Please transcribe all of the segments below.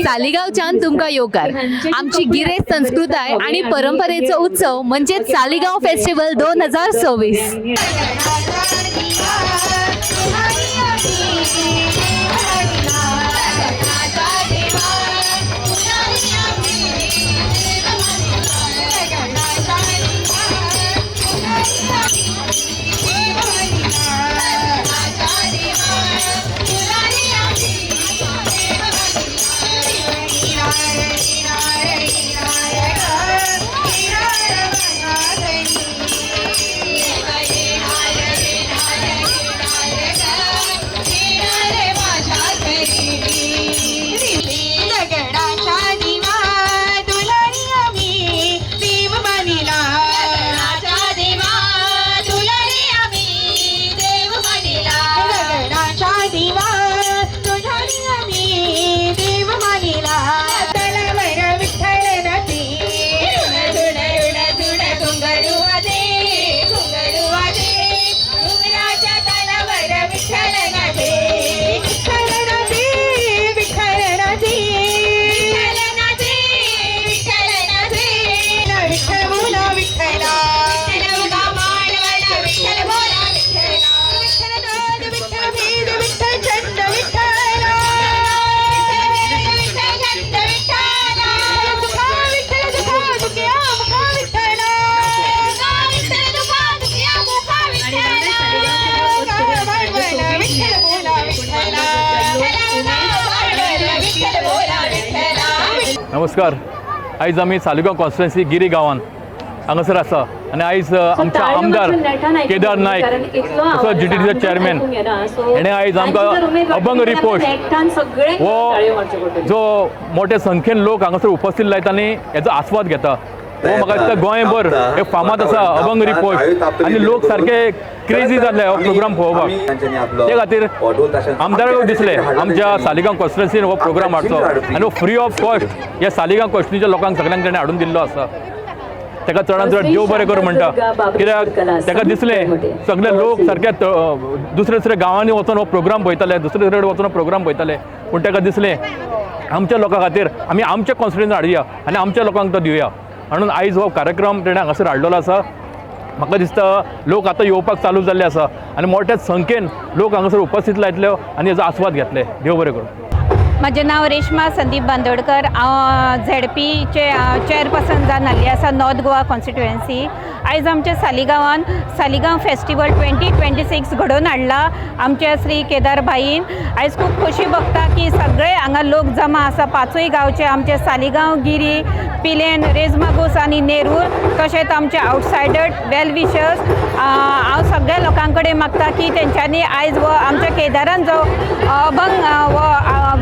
सालिगांवच्यान तुमकां येवकार. आमची गिरेस्त संस्कृताय आणि परंपरेचो उत्सव म्हणजे सालिगांव फेस्टिवल 2026. दगडाच्या दिवा दुलारी आम्ही देव मानिला. दगडाच्या देवा दुलारी आम्ही देव मानिला. दगडाच्या दिवा दुलारी आम्ही देव मानिला. तलावर विठ्ठल नाचे. ऋण ऋण ऋण ऋण घुंगरू वाजे, घुंगरू वाजे, घुंगराच्या तालावर विठ्ठल नाचे. विठ्ठल नाचे, विठ्ठल नाचे. विठ्ठल नाचे, विठ्ठल नाचे. विठ्ठल बोला विठ्ठला. विठ्ठल उगा मांडवला, विठ्ठल बोला विठ्ठला. विठ्ठल नाद, विठ्ठल भेद, विठ्ठल छंद विठ्ठला. विठ्ठल विठ्ठल छंद विठ्ठला. सुखा विठ्ठल सुखा दुःख्या मुखा विठ्ठला. विठ्ठल दुखा दुःख्या मुखा विठ्ठला. विठ्ठल बोला विठ्ठला. विठ्ठल बोला विठ्ठला. नमस्कार. आयज आमी सालिगांव कॉन्स्टिट्युएन्सी गिरी गांवान हांगासर आसा आनी आयज आमचे आमदार केदार नायक तसोच जी टी डीचो चेअरमॅन हेणे आयज आमकां अभंग रिपोर्ट हो जो मोठ्या संख्येन लोक हांगासर उपस्थित लायता आनी हेचो आस्वाद घेता. हो म्हाका दिसता गोंयभर एक फामाद आसा अभंग रिपोर्ट आनी लोक सारके क्रेजी जाले हो प्रोग्राम पळोवपाक. ते खातीर आमदाराक दिसलें आमच्या सालिगांव कॉन्स्टिट्युएन्सीन हो प्रोग्राम हाडचो आनी हो फ्री ऑफ कॉस्ट ह्या सालिगांव कॉन्स्टिट्युएन्सीच्या लोकांक सगळ्यांक ताणें हाडून दिल्लो आसा. ताका चडान चड देव बरें करूं म्हणटा, कित्याक ताका दिसलें सगळे लोक सारके दुसरे दुसरे गांवांनी वचून हो प्रोग्राम पळयताले, दुसरे दुसरे कडेन वचून हो प्रोग्राम पळयताले, पूण ताका दिसलें आमच्या लोकां खातीर आमी आमच्या कॉन्स्टिट्युएन्सीन हाडया आनी आमच्या लोकांक तो दिवया. म्हणून आयज हो कार्यक्रम तेणें हांगासर हाडलेलो आसा. म्हाका दिसता लोक आतां येवपाक चालू जाल्ले आसा आनी मोठ्या संख्येन लोक हांगासर उपस्थित लायतले आनी हेजो आस्वाद घेतले. देव बरें करूं. म्हजें नांव रेश्मा संदीप बांदोडकर. हांव झेडपीचे चेअरपर्सन जावन आयिल्ली आसा नॉर्थ गोवा कॉन्स्टिट्युएन्सी. आयज आमच्या सालिगांवान सालिगांव फेस्टिवल 2026 घडोवन हाडला आमच्या श्री केदार भाईन. आयज खूब खोशी भोगता की सगळे हांगा लोक जमा आसा पांचूय गांवचे, आमचे सालिगांव, गिरी, पिलेन, रेजमागूस आनी नेरूर, तशेंच आमचे आउटसायडर वेल विशर्स. हांव सगळ्या लोकां कडेन मागता की तेंच्यांनी आयज हो आमच्या केदारान जो अभंग हो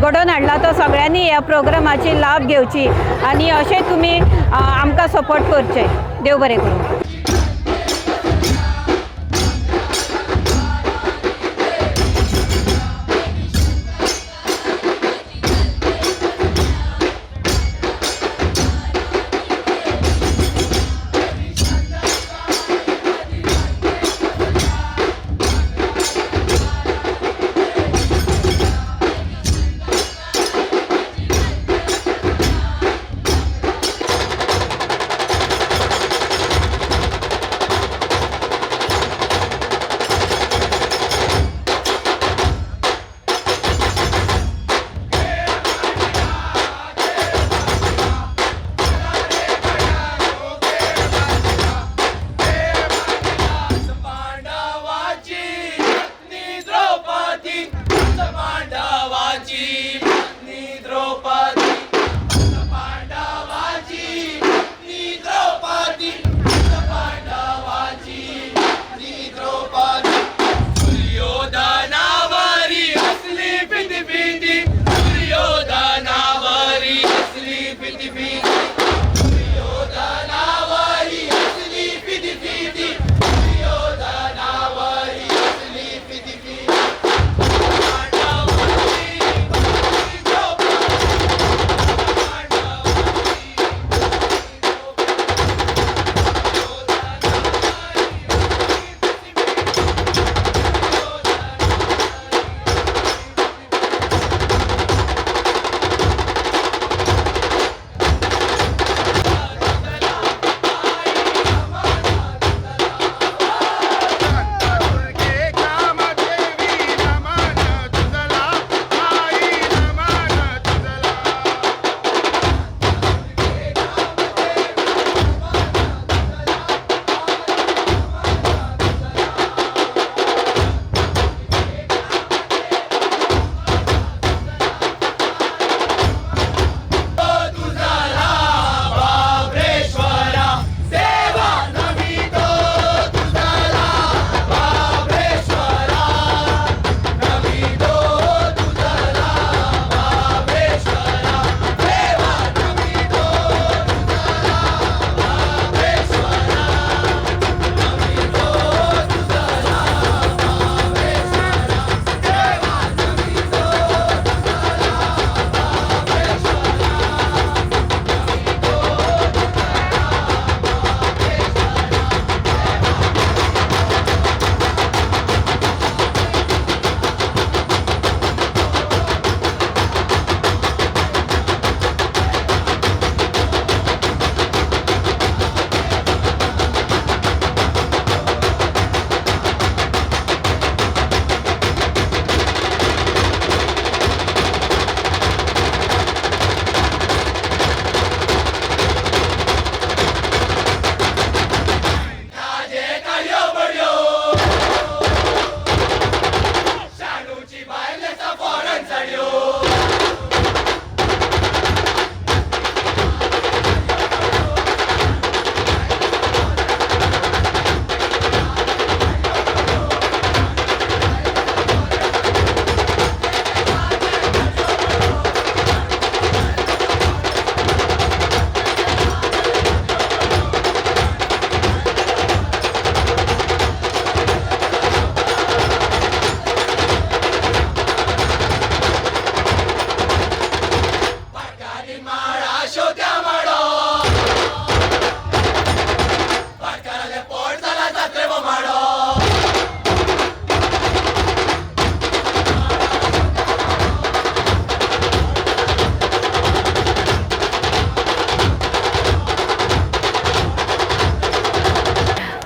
घडोवन हाडला तो सगळ्यांनी ह्या प्रोग्रामाची लाभ घेवची आनी अशें तुमी आमकां सपोर्ट करचे. देव बरें करूं.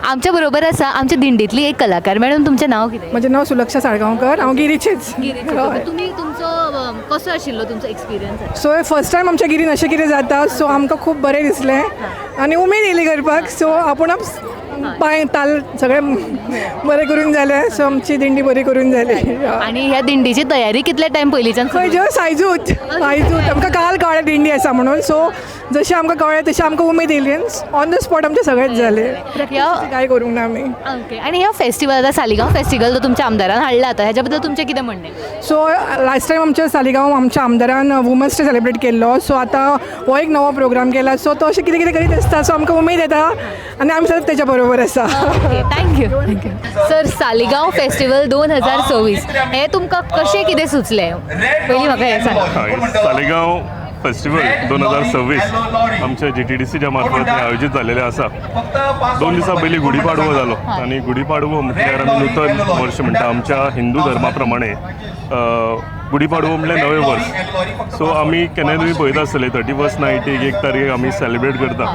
आमच्या बरोबर आसा आमच्या दिंडीतली एक कलाकार. मॅडम, तुमचें नांव कितें? म्हजें नांव सुलक्षा साळगांवकर, हांव गिरीचेच. हय. तुमी तुमचो कसो आशिल्लो तुमचो एक्सपिरियन्स? सो फर्स्ट टायम आमच्या गिरीन अशें कितें जाता, सो आमकां खूब बरें दिसलें आनी उमेद येयली करपाक. सो आपूण पांय ताल सगळें बरें करून जालें. सो आमची दिंडी बरी करून जाली. हय. आणि ह्या दिंडीची तयारी कितल्या टायम पयलींच्यान खंय सुरू? जस्ट आयजूच आयजूच आमकां काल कळ्ळें दिंडी आसा म्हणून. सो जशें आमकां कळ्ळें तशें आमकां उमेद येयली, ऑन the spot आमचें सगळेंच जालें. ह्या कांय करूंक ना आमी. ओके, आणि ह्या फेस्टिवल, आतां सालिगांव फेस्टिवल जो तुमच्या आमदारान हाडला आतां, ह्याच्या बद्दल तुमचें कितें म्हणणें? सो लास्ट टायम आमच्या सालिगांव आमच्या आमदारान वुमन्स डे सेलिब्रेट केल्लो. सो आतां हो एक नवो प्रोग्राम केला. सो तो अशें कितें कितें करीत आसता. सो आमकां उमेद येता आनी आमी सदांच तेच्या बरोबर आसा. Okay, thank you. Sir, Saligao festival 2026 हे तुमकां कशें कितें सुचलें, पयलीं म्हाका हें सांगा. हय, सालेगांव फेस्टिवल 2026 आमच्या जीटीडीसीच्या मार्फत हें आयोजीत जालेलें आसा. 2 दिसां पयलीं गुढीपाडवो जालो आनी गुढीपाडवो म्हटल्यार आमी नूतन वर्ष म्हणटा. आमच्या हिंदू धर्मा प्रमाणे गुढीपाडवो म्हटल्यार नवें वर्स. सो आमी केन्नाय तुमी पळयता आसतले, 31st नायटीक 1 तारखेक आमी सेलिब्रेट करता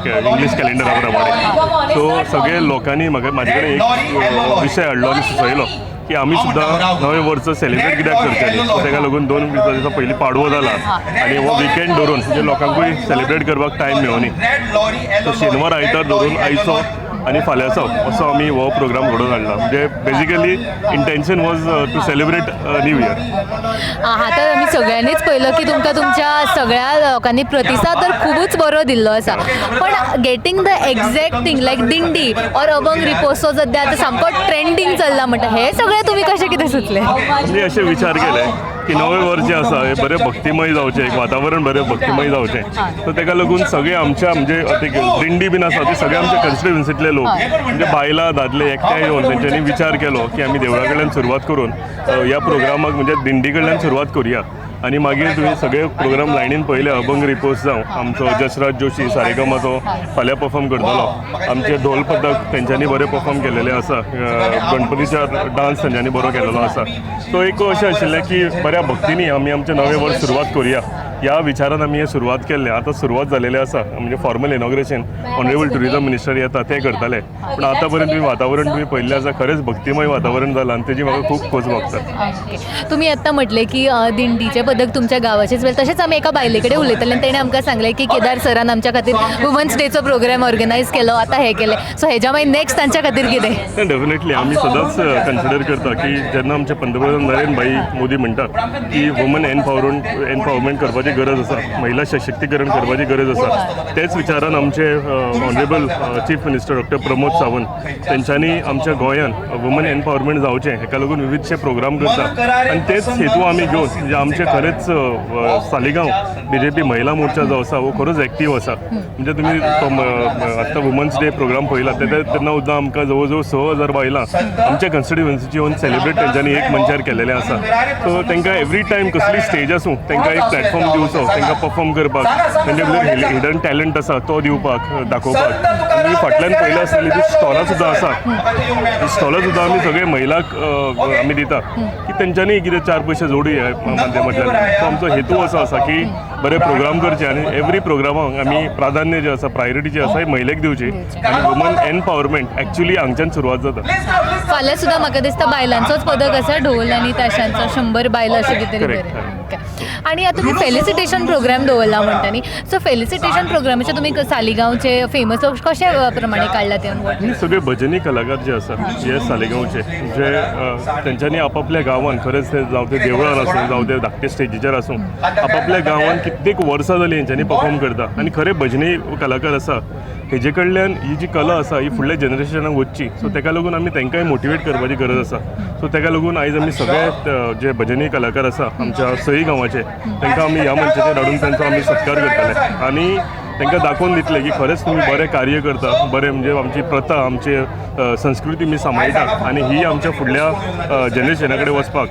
इंग्लीश कॅलेंडरा प्रमाणे. सो सगळे लोकांनी म्हाका म्हाजे कडेन एक विशय हाडलो आनी सुचयलो की आमी सुद्दां नवें वर्स सेलिब्रेट कित्याक करचें न्ही. सो ताका लागून 2 दिसां पयलीं पाडवो जाला आनी हो विकेंड धरून, म्हणजे लोकांकूय सेलिब्रेट करपाक टायम मेळोनी, सो शेनवार आयतार धरून आयचो आनी फाल्यांचो असो आमी हो प्रोग्राम घडोवन हाडला. म्हणजे basically intention was to celebrate new year. आतां आमी सगळ्यांनीच पळयलो की तुमकां तुमच्या सगळ्या लोकांनी प्रतिसाद तर खुबूच बरो दिल्लो आसा, पण getting the exact thing like दिंडी ऑर अभंग रिपोसो सद्या आतां सामको ट्रेंडींग चल्ला म्हणटा, हें सगळें तुमी कशें कितें सुचलें? आमी अशें विचार केले की नवें वर्स जें आसा हें बरें भक्तिमय जावचें, एक वातावरण बरें भक्तिमय जावचें. सो ताका लागून सगळे आमच्या, म्हणजे आतां दिंडी बीन आसा ती सगळे आमच्या कॉन्स्टिट्युएन्सींतले लोक, म्हणजे बायलां दादले एकठांय येवन तेंच्यांनी विचार केलो की आमी देवळा कडल्यान सुरवात करून ह्या प्रोग्रामाक, म्हणजे दिंडी कडल्यान सुरवात करुया. आनी मागीर तुमी सगळे प्रोग्राम लायनीन पळयले, अभंग रिपोज जावं, आमचो जसराज जोशी सारेगमाचो फाल्यां परफॉर्म करतलो, आमचे ढोल पथक तेंच्यांनी बरें परफॉर्म केलेलें आसा, गणपतीच्या डान्स तेंच्यांनी बरो केलेलो आसा. सो एक अशें आशिल्लें की बऱ्या भक्तीनी आमी आमचें नवें वर्स सुरवात करुया, ह्या विचारान आमी हें सुरवात केल्लें. आतां सुरवात जालेलें आसा, म्हणजे formal inauguration honourable tourism minister येता ते करतले. पूण आतां पर्यंत तुमी वातावरण तुमी पळयल्लें आसा, खरेंच भक्तिमय वातावरण जालां आनी तेजी म्हाका खूब खोस भोगता. ओके, तुमी आत्तां म्हटलें की दिंडीचें पदक तुमच्या गांवाचेच वेल, तशेंच आमी एका बायले कडेन उलयताले आनी तेणें आमकां सांगलें की केदार सरान आमच्या खातीर वुमन्स डेचो प्रोग्राम ऑर्गनायज केलो, आतां हें केलें. सो हेज्या मागीर नेक्स्ट तांच्या खातीर कितें? डेफिनेटली, आमी सदांच कन्सिडर करता की जेन्ना आमचे पंतप्रधान नरेंद्र भाई मोदी म्हणटा की वुमन एम्पावरमेंट करपाची गरज आसा, महिला सशक्तीकरण करपाची गरज आसा, तेच विचारान आमचे honourable chief minister doctor Pramod Sawant तेंच्यांनी आमच्या गोंयान वुमन एम्पावरमेंट जावचें हेका लागून विविधशे प्रोग्राम करता. आनी तेच हेतू आमी घेवन, म्हणजे आमचे खरेंच सालिगांव बीजेपी महिला मोर्चा जो आसा हो खरोच एक्टीव आसा. म्हणजे तुमी तो आत्तां वुमन्स डे प्रोग्राम पळयला तेन्ना सुद्दां आमकां जवळ जवळ 6000 बायलां आमच्या कॉन्स्टिट्युएन्सीची येवन सेलिब्रेट तेंच्यांनी एक मंचार केलेलें आसा. सो तांकां एवरी टायम कसली स्टेज आसूं, तांकां एक प्लॅटफॉर्म दिवचो, तांकां परफॉर्म करपाक, तेंच्या भितर हिडन टॅलंट आसा तो दिवपाक, दाखोवपाक. आनी फाटल्यान पळयलें आसतलें, ती स्टॉलां सुद्दां आसा, ती स्टॉलां सुद्दां आमी सगळे महिलाक आमी दिता की तेंच्यांनी कितें चार पयशे जोडुया ह्या माध्यमांतल्यान. सो आमचो हेतू असो आसा की बरे प्रोग्राम करचे आनी एवरी प्रोग्रामाक आमी प्राधान्य जें आसा, प्रायोरिटी जी आसा, ही महिलेक दिवची आनी वुमन एम्पावरमेंट एक्चुली हांगच्यान सुरवात जाता. फाल्यां सुद्दां म्हाका दिसता बायलांचोच पदक आसा, ढोल आनी ताशांचो, 100 बायलां अशें कितें तरी. Correct. बरें. ओके, आनी आतां तुमी फेलिसिटेशन प्रोग्राम दवरला म्हणटा न्ही, सो फेलिसिटेशन प्रोग्रामाचे तुमी सालिगांवचे फेमस लोक कशे प्रमाणे काडला ते? आनी सगळे भजनी कलाकार जे आसा हे सालेगांवचे, जे तेंच्यांनी आपापल्या गांवान खरेंच ते जावं ते देवळान आसूं, जावं ते धाकटे स्टेजीचेर आसूं, आपापल्या गांवान कित्येक वर्सां जालीं हेंच्यांनी परफॉर्म करता आनी खरे भजनी कलाकार आसा. हेजे कडल्यान ही जी कला आसा ही फुडल्या जनरेशनाक वचची, सो तेका लागून आमी तांकांय मोटिवेट करपाची गरज आसा. सो तेका लागून आयज आमी सगळे जे भजनी कलाकार आसा आमच्या सई गांवाचे, तांकां आमी ह्या मंचाचेर हाडून तांचो आमी सत्कार करतले आनी तांकां दाखोवन दितले की खरेंच तुमी बरें कार्य करता, बरें, म्हणजे आमची प्रथा, आमची संस्कृती तुमी सांबाळटा आनी ही आमच्या फुडल्या जनरेशना कडेन वचपाक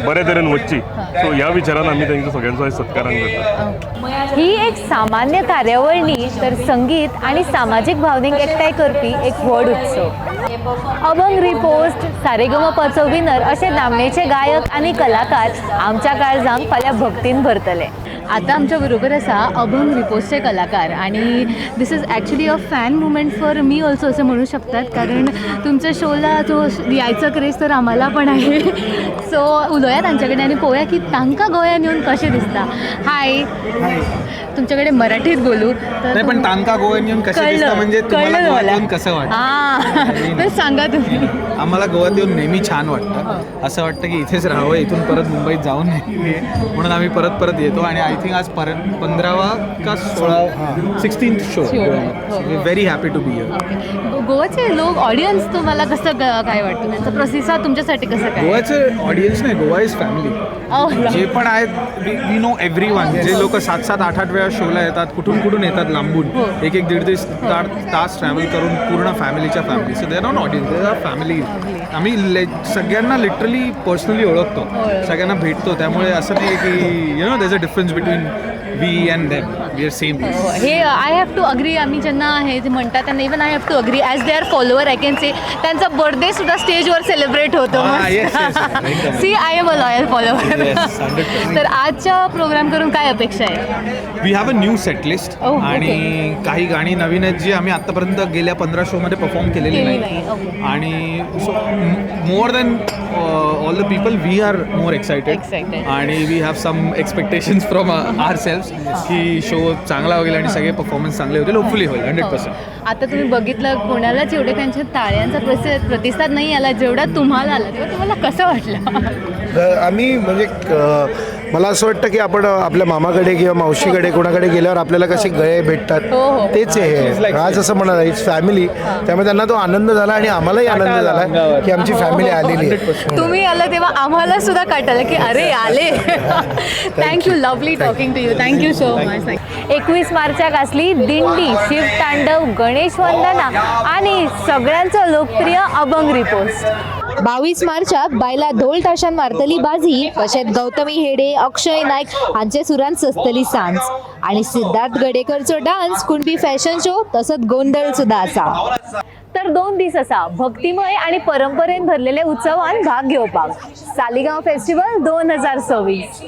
बरे तरेन वचची. सो ह्या विचारान आमी तांचो सगळ्यांचो आयज सत्कार करता. ही एक सामान्य कार्यावळ न्ही, तर संगीत आणि सामाजीक भावनेक एकठांय करपी एक व्हड उत्सव. अभंग रिपोस्ट, सारेगमपाचो विनर असे नामनेचे गायक आणि कलाकार आमच्या काळजांक फाल्यां भक्तीन भरतले. आता आमच्या बरोबर आसा अभंग रिपोजचे कलाकार आणि this is actually a fan moment for me also असं म्हणू शकतात, कारण तुमच्या शोला जो यायचं क्रेज तर आम्हाला पण आहे. सो उलोवया तांचे कडेन आनी पळोवया की तांकां गोंयान येवन कशें दिसता. हाय, तुमच्याकडे मराठीत बोलू तर. नाही, पण तांका गोव्यात येऊन कसं दिसतं म्हणजे तुम्हाला कळलं गोव्यात मला. येऊन कसं वाटतं? हां, तर सांगा तुम्ही. आम्हाला गोव्यात येऊन नेहमी छान वाटतं. असं वाटतं की इथेच राहावं, इथून परत मुंबईत जाऊ नये, म्हणून आम्ही परत परत येतो. आणि I think आज परत 15वा का 16, 16th show. हो. Very happy to be here. Okay. गोवाचे लोक, ऑडियन्स तुम्हाला कसं काय वाटतं, त्यांचा प्रतिसाद तुमच्यासाठी कसं काय? गोव्याचं ऑडियन्स नाही, गोवा is family. जे पण आहेत, we know every one. जे लोक सात सात आठ आठ वेळा शोला येतात, कुठून कुठून येतात लांबून, एक एक दीड दीड तास ट्रॅव्हल करून, पूर्ण फॅमिलीच्या family. So they are not audience, they are family. आम्ही सगळ्यांना लिटरली पर्सनली ओळखतो, सगळ्यांना भेटतो. त्यामुळे असं नाही की there's a difference between we and them. We are same. हो, हे I have to agree. आम्ही ज्यांना हे जे म्हणतात त्यांना even I have to agree. As their follower, I can say त्यांचा बर्थडे सुद्धा स्टेजवर सेलिब्रेट होतो. Yes, एकदम. See, I am a loyal follower. Yes, 100%. तर आजच्या प्रोग्राम करून काय अपेक्षा आहे? We have a new set list Oh, okay. आणि काही गाणी नवीन आहेत जी आम्ही आतापर्यंत गेल्या 15 शोमध्ये परफॉर्म केलेली केली नाही. नाही, okay. आणि so more than all the people, we are more excited. Excited. आणि we have some expectations from ourself की शो चांगला होईल आणि सगळे परफॉर्मन्स चांगले होतील. होपफुली होईल, 100%. हो. आता तुम्ही बघितलं, कोणालाच एवढे त्यांच्या टाळ्यांचा प्रतिसाद नाही आला जेवढा तुम्हाला आला, तेव्हा तुम्हाला कसं वाटलं? तर आम्ही म्हणजे मला असं वाटतं की आपण आपल्या मामाकडे किंवा मावशीकडे कोणाकडे गेल्यावर आपल्याला कसे गळे भेटतात, हो, हो. तेच हे आज असं म्हणाला, it's family. त्यामुळे त्यांना तो आनंद झाला आणि आम्हालाही आनंद झाला की आमची फॅमिली आलेली आहे. तुम्ही आला तेव्हा आम्हाला सुद्धा कळलं की अरे आले. Thank you, lovely talking to you. Thank you so much. 21 मार्चाक असली दिंडी, शिवतांडव, गणेश वंदना आणि सगळ्यांचं लोकप्रिय अभंग रिपोस्ट. 22 मार्चाक बायला ढोल ताशान मारतली बाजी, तशेंच गौतमी हेडे, अक्षय नाईक हांचे सुरान सजतली सांज आणि सिद्धार्थ गडेकरचो डान्स, कुणबी फॅशन शो तसोच गोंधळ सुद्धा आसा. तर 2 दीस असा भक्तिमय आणि परंपरेन भरलेल्या उत्सवान भाग घेवपाक सालिगांव फेस्टिवल 2026.